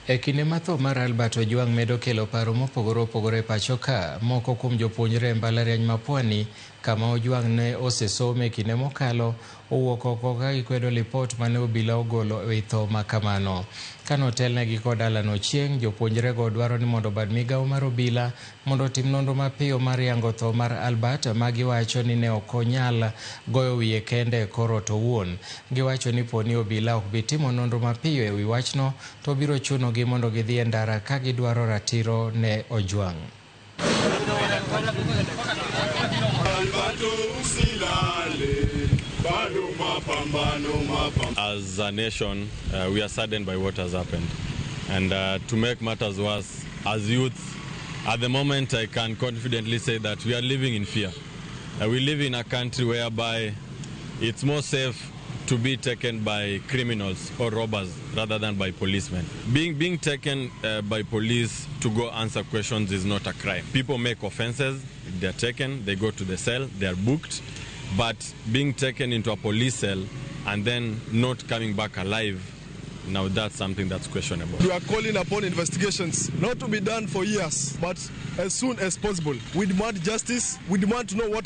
E kinde ma tho mar Albert Ojwang medo kelo paro mopogore opogore e pacho ka, moko kuom jopuonjre e mbalariany ma Pwani kama Ojwang ne osesome e kinde mokalo owuok oko ka gikwedo lipot mane obila ogolo e wi tho ma kamano. Kanotelnegi kod Alan Ochieng, jopuonjrego dwaro ni mondo bad migawo mar obila mondo otim nonro mapiyo mar yango tho mar Albert ma giwacho ni ne ok onyal goyo wiye kende e kor ot owuon. Giwacho ni poni obila ok bi timo nonro mapiyo e wi wachno to biro chunogi mondo gidhi e ndara ka gidwaro ratiro ne Ojwang. As a nation, we are saddened by what has happened. And to make matters worse, as youth, at the moment I can confidently say that we are living in fear. We live in a country whereby it's more safe to be taken by criminals or robbers rather than by policemen. Being taken by police to go answer questions is not a crime. People make offenses, they're taken, they go to the cell, they're booked. But being taken into a police cell and then not coming back alive, now that's something that's questionable. We are calling upon investigations not to be done for years, but as soon as possible. We demand justice. We demand to know what happened.